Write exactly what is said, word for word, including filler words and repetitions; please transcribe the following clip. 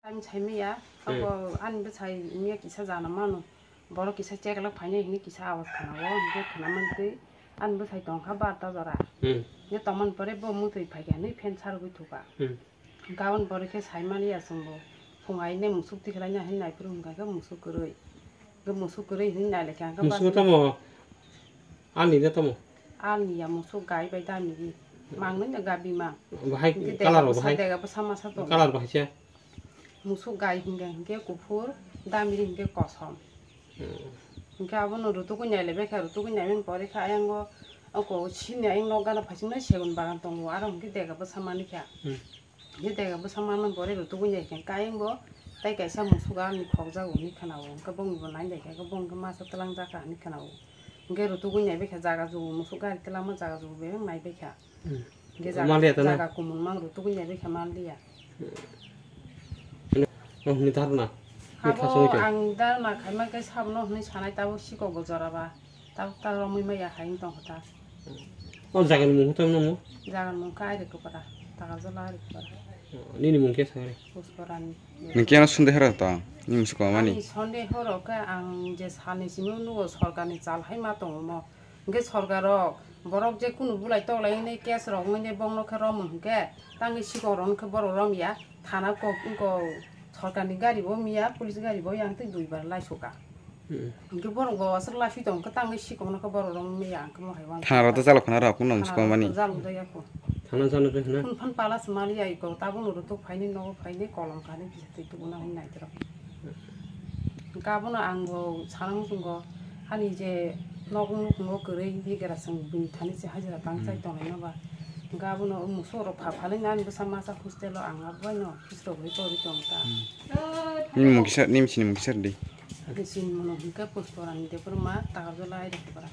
Ani saimaya, hmm, abo ani bwsai wngya kisa jana mano. Borok kisa cheklok phainai hinwi kisa awas khana o, hinkhe khana mantwi ani bwsai tongkha barta jora. Hmm. Hinkhe tongmani pore bo mwtwi phaikha hinwi phen sarogwi thukha. Hmm. Gabon borok khe saimaliya chwngbo. Phung aine musuk tikhlaina hinwi naiphuru hwnkha khe musuk kwrwi. Khe musuk kwrwi hinwi nailekha hwnkhe musuk tamo? Alni de tamo? Alni ya musuk gai bai dami di. Mangnwi no gabi ma. Bahai hinkhe colour dega bo bwsa, bahai? Dega bwsa masa tongo. Colour bahai se? Musuk gai hinkhe, hinkhe kuphur, damiri hinkhe kosom. Hmm. Hinkhe abono rutugwi nailaibaikha, rutugwi naimani pore khe ayang o, oko sini ayang nok gana phaisingnai segun bagan tongo, aro hinkhe dega bwsa manikha. Hmm. Hinkhe dega bwsa manmani pore rutugwi naikha, khe ayang bo tai kaisa musuk ani khokjago hinwi khwnao, hinkhe bongni bo nailaikha, hinkhe bongni masa twlangjak kha hinwi khwnao. Hinkhe rutugwi naibaikha jaga jugu musuk gari twlangma jaga jugu bebak naibaikha. Hmm. Hinkhe jaga, maliya tana? Jaga kumun mang rutugwi naibaikha maliya. Hmm. Oh, ni dharna. Ni khasung khe. Abo ang dharna khaima khe sabno hwnwi sanai tabuk sikok bo joraba. Tabuk ta romwi maya hai wng tongkha ta. Oh, jagani mung tamo mo? Jagani mung khe Airikopara. Takarjala Airikopara. Oh, nini mung khe sakhe? Pusporani. Nini khe ano Sunday horo to? Nini musuko mani? Ani Sunday horo khe ang je salni simi nugo sorkarni chal hai ma tongo mo. Hinkhe sorkar rok borok je kunu bulai toklai hwnwi case rok wngwi bongno khe romwi hinkhe tangwi sikok rok khe borok romya thana kok wngko sorkarni gari bo miya police gari bo yang twi duibar laisoka. Hmm. Hinkhe borok bo aswk laisoi tong khe tangwi sikok no khe borok romya ang khe mo hai wang. Thana rok to jalo khana rok kuno musuko mani. Thana rok to jalo jaya kho. Thana jalo de hna. Kun phan pala se maliya iko tabuk no rutuk phaini nogo phaini kolom kani kisa twi tubuna hwnwi nai tei rok. Hinkhe abono ang bo sana muchungo ani je nok nukhungo kwrwi bigrasong bini thani se hajira tang chai tongnai no ba. Hinkhe abono muso rok pha phalwi nani bwsa masa hostel o ang abo bai no kisrok ri tori tong ta. Nini mung kisa, nini sini mung kisa di. Sini mono hinkhe Pusporani Debbarma Takarjala Airikopara.